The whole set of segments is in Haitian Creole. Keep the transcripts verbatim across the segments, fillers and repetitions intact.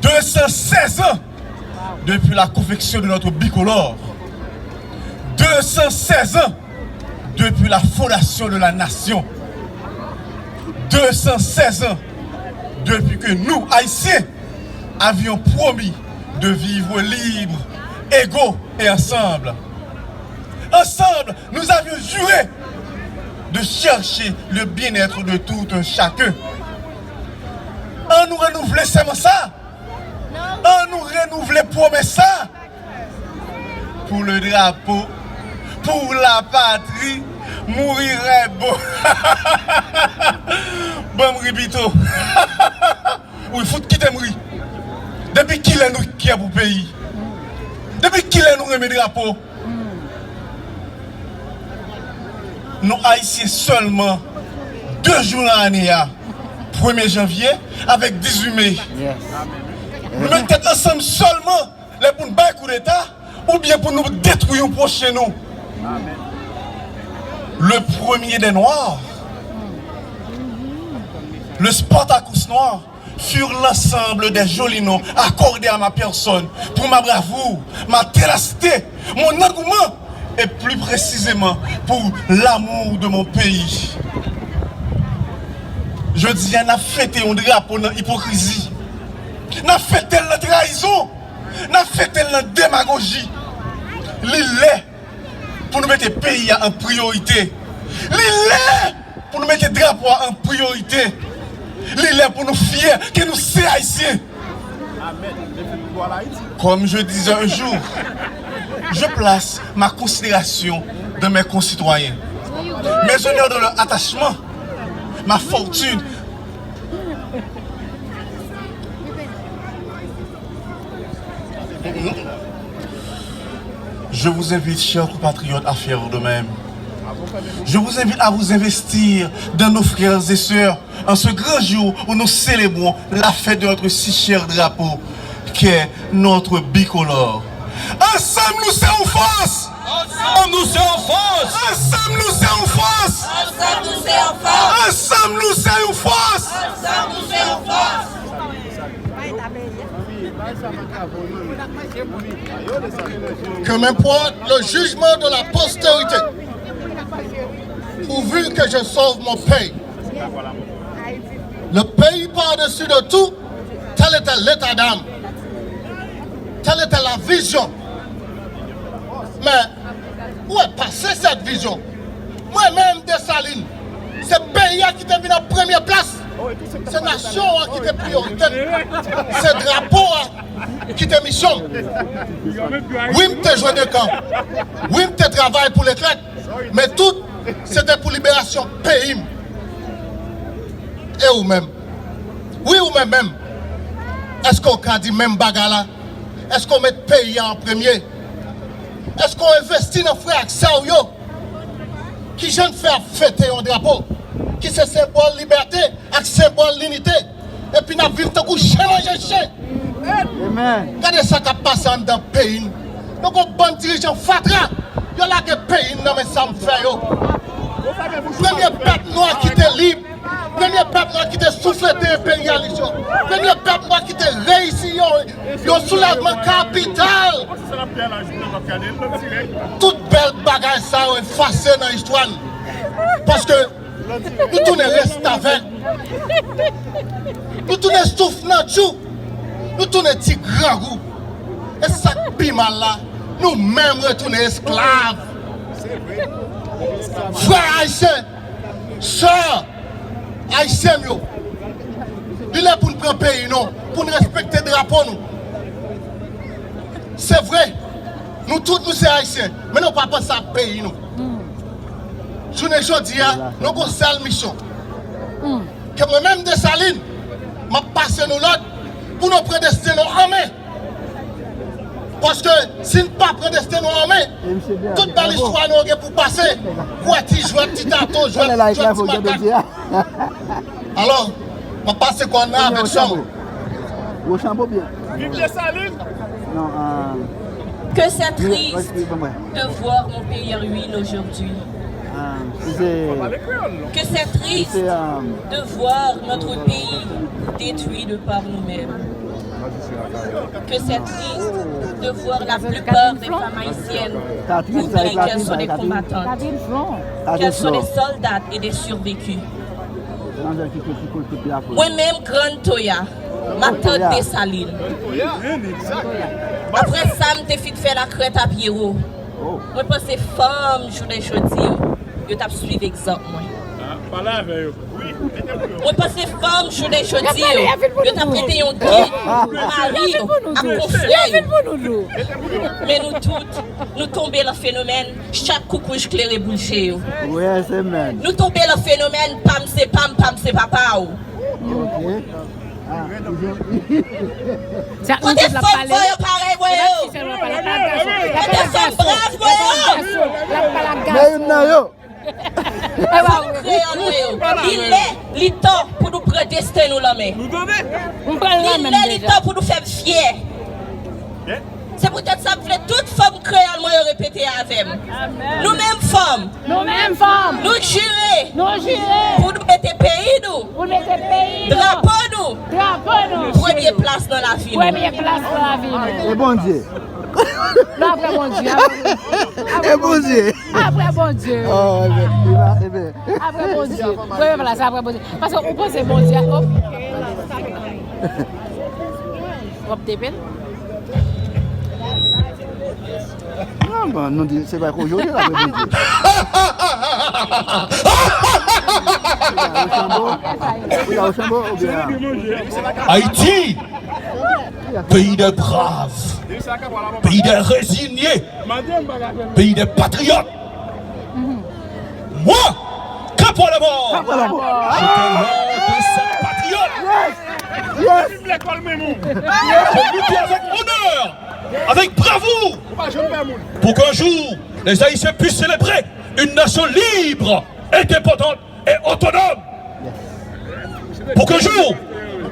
Deux cent seize ans depuis la confection de notre bicolore. Deux cent seize ans depuis la fondation de la nation. Deux cent seize ans depuis que nous, Haïtiens, avions promis de vivre libres, égaux et ensemble. Ensemble, nous avions juré de chercher le bien-être de tout un chacun. Ann nou renouvle sèman sa. Ann nou renouvle pwomès sa. Pour le drapeau, pour la patrie, mourir est beau. Ban m ri pito. Wi, fout kite m ri. Depi kilè nou kyè pou peyi? Depi kilè nou renmen drapo? Nou Ayisyen sèlman de jou nan ane a, premye janvye avèk dizuit me. Nou met tèt ansanm sèlman lè pou n bay koudeta oubyen pou nou detwi yon pwochen nou. Le premier des Noirs, le Spartacus noir, furent l'ensemble des jolis noms accordés à ma personne pour ma bravoure, ma ténacité, mon engouement et plus précisément pour l'amour de mon pays. Jodi a, n ap fete yon drapo nan ipokrizi. N ap fete l nan trayizon. N ap fete l nan demagoji. Li lè pou nou mete peyi a an priyorite. Li lè pou nou mete drapo a an priyorite. Li lè pou nou fyè ke nou se Ayisyen. Comme je disais un jour, je place ma considération dans mes concitoyens. Mes honneurs dans leur attachement, ma fortune. Je vous invite, chers compatriotes, à faire de même. Je vous invite à vous investir dans nos frères et sœurs en ce grand jour où nous célébrons la fête de notre si cher drapeau qu'est notre bicolore. Ansanm nou se yon fòs! Ansanm nou se yon fòs! Ansanm nou se yon fòs! Ansanm nou se yon fòs! Ansanm nou se yon fòs! Ansanm nou se yon fòs! Que m'importe le jugement de la postérité, pourvu que je sauve mon pays. Le pays par-dessus de tout, tel était l'état d'âme, telle était la vision. Men, où est passée cette vision? Mwen menm, Desalin, se peyi a ki te vin an premye plas. Se nasyon an ki te priyorite m. Se drapo a ki te misyon m. Wi, m te jwe de kan. Wi, m te travay pou Leklèk. Men tout, se te pou liberasyon peyi m. E ou menm? Wi, ou menm menm. Èske w ka di menm bagay la? Èske w met peyi a an premye? Èske w envesti nan frè ak sè w yo? Kijan n fè ap fete yon drapo ki se senbòl libète ak senbòl linite, epi n ap viv tankou chen manje chen? Gade sa k ap pase anndan peyi n. Nou gon bann dirijan fatra, yo lage peyi n nan men sa m fè yo. Premye pèp nwa ki te lib, premye pèp nwa ki te souflete enperyalis yo, premye pèp nwa ki te reyisi yo, yon soulèvman kapital. Tout bèl bagay sa yo efase nan istwa n. Paske nou tounen restavèk. Nou tounen souf nan tjou. Nou tounen ti grangou. E sa k pi mal la, nou menm retounen esklav. Frè ayisyen, sè ayisyen m yo, li lè pou n pran peyi nou, pou n respekte drapo nou. Se vre, nou tout nou se ayisyen, men nou pa panse ak peyi nou. Jounen jodi a, nou gon sèl misyon. Ke mwen menm Desalin, m ap pase nou lòd pou nou pran desten nou an men. Paske si n pa pran desten nou an men, tout bèl istwa nou gen pou pase. Kwè ti jwèt, ti tato, jwèt, jwèt ti makak. Alò, m ap pase kòn nan avèk sè m. Gwo chanpo byen. Viv Desalin! Non, ah. Que c'est triste de voir mon pays en ruine aujourd'hui. Que c'est triste de voir notre pays détruit de par nous-mêmes. Que c'est triste de voir la plupart des femmes haïtiennes oublier qu'elles sont des combattantes, qu'elles sont des soldates et des survécues. Mwen menm, Grann Toya, m ap tann Desalin. Apre sa, m te fin fè lakrèt a Pyero. Mwen panse fanm jounen jodi yo, yo t ap swiv egzanp mwen. Mwen panse fanm jounen jodi yo, yo t ap rete yon gid pou mari yo ak konfrè yo. Men nou tout, nou tonbe nan fenomèn chak koukouj klere boul je yo. Nou tonbe nan fenomèn pa m se pa m, pa m se papa w. Kote fanm fò yo parèy mwen yo? Kote fanm brav mwen yo? Men youn nan yo. Fanm kreyòl mwen yo, li lè, li tan pou nou pran desten nou lan men. Li lè, li tan pou nou fè m fyè. Se poutèt sa m vle tout fanm kreyòl mwen yo repete avè m. Nou menm fanm, Nou menm fanm, nou jire nou jire pou nou mete peyi nou, pou mete peyi nou, drapo nou, drapo nou, premye plas nan lavi nou. Premye plas nan lavi nou. E Bondye. Non, apre Bondye. E Bondye. Apre Bondye. Oh, ebyen, ebyen. Apre Bondye. Premye plas, apre Bondye. Paske ou panse Bondye, oh. W ap tepe l? Non, bon, nou di, se pa kou jodi la, men Bondye. Ou la Ochambo? Ou la Ochambo oubyen? Ayiti, peyi de brav, peyi de rezilye, peyi de patriyòt. Moi, Capo à la mort, je te lance de cette patriote. Yes. Yes. Pour lutter avec honneur, avec bravoure, pour qu'un jour, les Haïtiens puissent célébrer une nation libre, indépendante et autonome. Pour qu'un jour,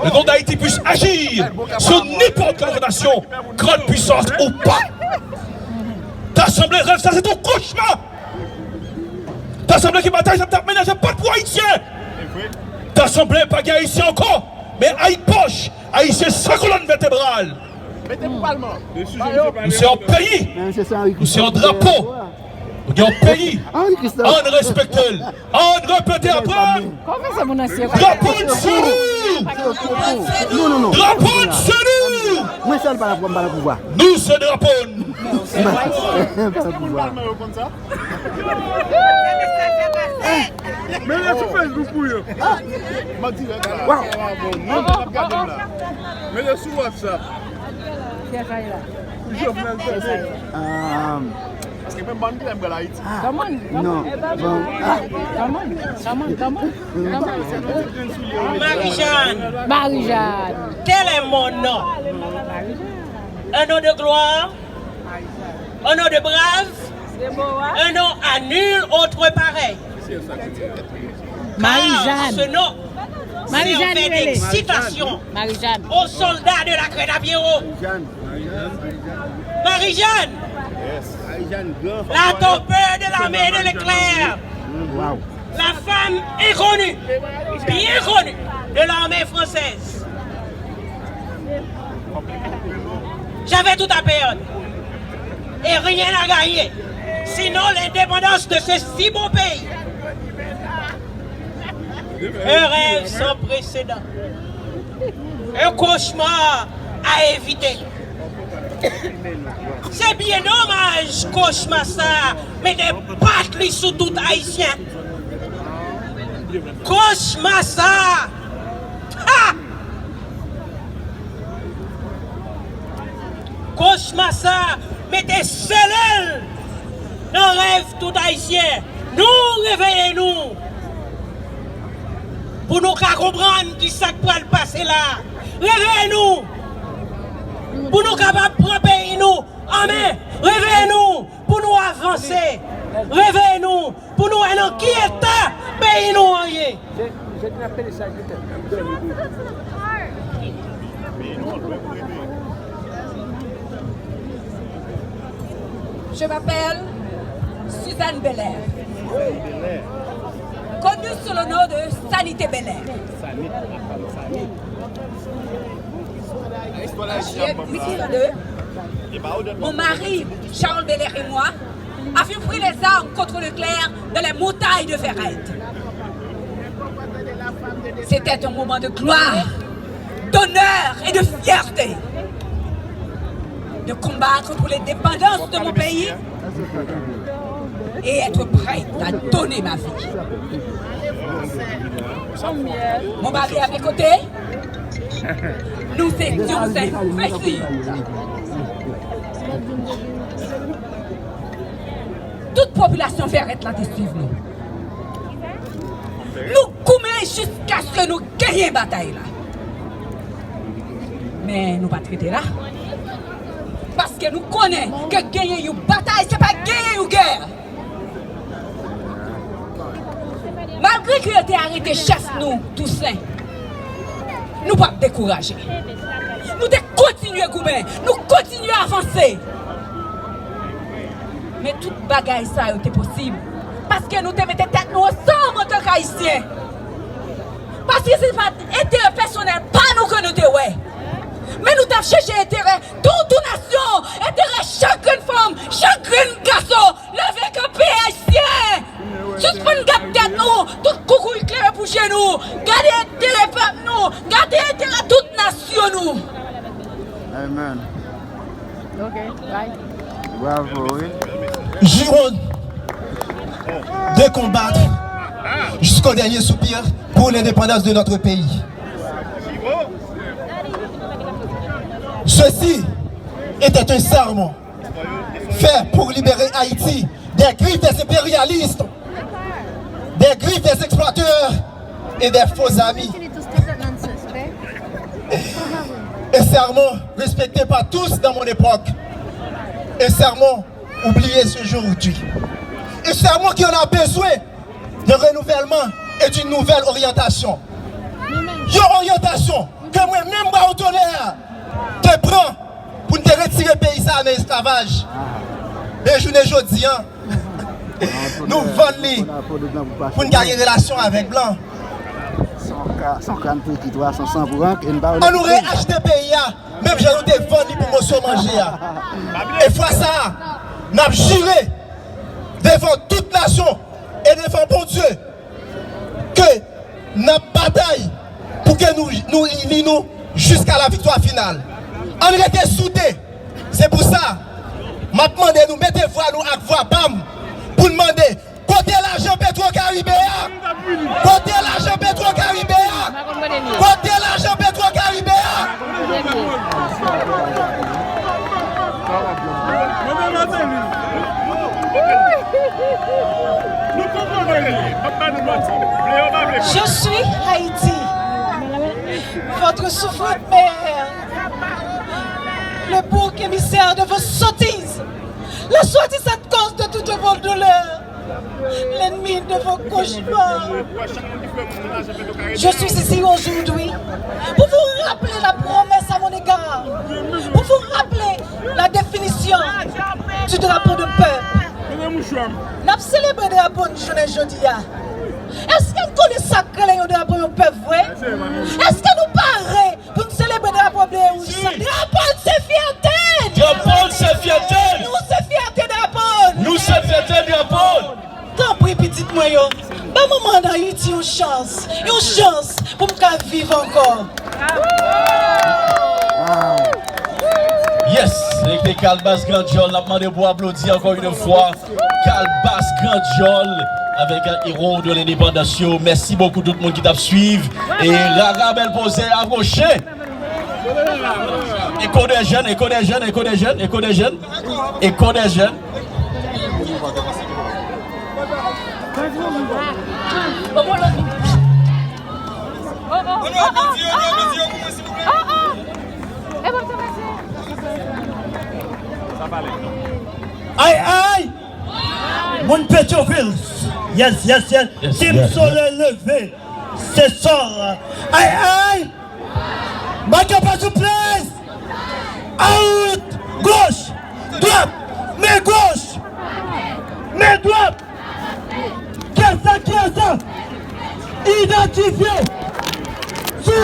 le nom d'Haïti puisse agir sur n'importe quelle nation, grande puissance ou pas. Ta sanble rèv sa se yon kochma. Ta sanble ke batay sa t ap mennen se pa t pou Ayisyen. Ta sanble pa gen Ayisyen ankò, men ay pòch, Ayisyen san kolòn vètebral. Nou se yon peyi, nou se yon drapo, nou gen yon peyi, ann respekte l, ann repete apre m. Drapo n se nou! Drapo n se nou! Nou se drapo n! Mete sou Facebook pou yo. Mete sou WhatsApp. Pou Jovenel tande. Paske menm bann ki lè m pral Ayiti. Come on, come on. Come on, come on, come on. Marie-Jeanne. Marie-Jeanne. Tel est mon nom. Un nom de gloire. Un nom de brave. Un nom à nul autre pareil. Car ce nom servait d'excitation aux soldats de la Crête à Pierrot. Marie-Jeanne, la torpeur de l'armée de l'éclair, la femme inconnue, bien connue de l'armée française. J'avais tout à perdre et rien à gagner, sinon l'indépendance de ce si beau pays. Un rêve sans précédent. Un cauchemar à éviter. Se byen domaj kochma sa mete pat li sou tout Ayisyen. Kochma sa! Ha! Kochma sa mete sele l nan rèv tout Ayisyen. Nou reveye nou pou nou ka konprann kisa k pral pase la. Reveye nou pou nou kapab pran peyi nou an men. Reveye nou pou nou avanse. Reveye nou pou nou wè nan ki eta peyi nou an ye. Je m'appelle Suzanne Belair. Connu sous le nom de Sanité Belair. En juillet mille huit cent deux, mon mari, Charles Belair et moi, avions pris les armes contre le clerc dans les montagnes de Verrette. C'était un moment de gloire, d'honneur et de fierté de combattre pour l'indépendance de mon pays et être prête à donner ma vie. Mon mari à mes côtés, nous étions invincibles. Tout popilasyon Vèrèt la te swiv nou. Nou goumen jiskaske nou genyen batay la. Men nou pa t rete la. Paske nou konnen ke genyen yon batay, se pa genyen yon gè. Malgre ke yo te arete chèf nou, Tousen, nou pa t dekouraje. Nou te kontinye goumen, nou kontinye avanse. Men tout bagay sa yo te posib paske nou te mete tèt nou ansanm antank Ayisyen. Paske se pa enterè pèsonèl pa nou ke nou te wè. Men nou t ap chèche enterè tout, tout nasyon, enterè chak grenn fanm, chak grenn gason. Leve kanpe Ayisyen! Sispann gad tèt nou, tout koukouy klere pou je nou. Gade enterè pèp nou, gade enterè tout nasyon nou. Amen. Ok, bye. Bravo, wi. Jurons de combattre jusqu'au dernier soupir pour l'indépendance de notre pays. Ceci était un serment fait pour libérer Haïti des griffes des impérialistes, des griffes des exploiteurs et des faux amis. Un serment respecté par tous dans mon époque. Un serment oublié ce jour aujourd'hui. Un serment qui en a besoin d'un renouvellement et d'une nouvelle orientation. Yon oryantasyon ke mwen menm Bwa Wotonè te pran pou n te retire peyi sa a nan esklavaj. Men jounen jodi a, nou vann li pou n ka gen relasyon avèk blan. An nou reachte peyi a, menm jan nou te vann li pou moso manje a. E fwa sa a, n ap jire devan tout nasyon e devan Bondye ke n ap batay pou ke nou, nou ini nou jiska la viktwa final. Ann rete soude. Se pou sa, m ap mande nou mete vwa nou ak vwa pa m pou n mande, kote lajan Petro Karibe a? Kote lajan Petro Karibe a? Kote lajan Petro Karibe a? Je suis Haïti, votre souffrante mère, le bouc émissaire de vos sottises, la soi-disant cause de toutes vos douleurs, l'ennemi de vos cauchemars. Je suis ici aujourd'hui pour vous rappeler la promesse à mon égard, pour vous rappeler la définition du drapeau de peuple. N ap selebre drapo n jounen jodi a. Èske n konnen sa k rele yon drapo yon pèp vre? Èske nou pare pou n selebre drapo ble e wouj sa? Drapo n se fyète n! Drapo n se fyète n! Nou se fyète drapo n! Nou se fyète drapo n! Tanpri, pitit mwen yo, ba manman ann Ayiti yon chans, yon chans pou m ka viv ankò. Yes, se te Kalbas Grandjòl, n ap mande pou aplodi ankò yon fwa Kalbas Grandjòl avèk, euh, Héros de l'Indépendance yo. Mèsi bokou tout moun ki t ap swiv. E Rara Bèl Poze apwoche. Écho des jeunes, écho des jeunes, écho des jeunes, écho des jeunes, écho des jeunes. Ay, ay! Moun Petyovil. Yes, yes, yes. Yes, Team yes, Solèy leve. Se sòl. Ay, ay! Make pa sou plas! Out! Goch! Dwat! Men goch! Men dwat! idantifye sou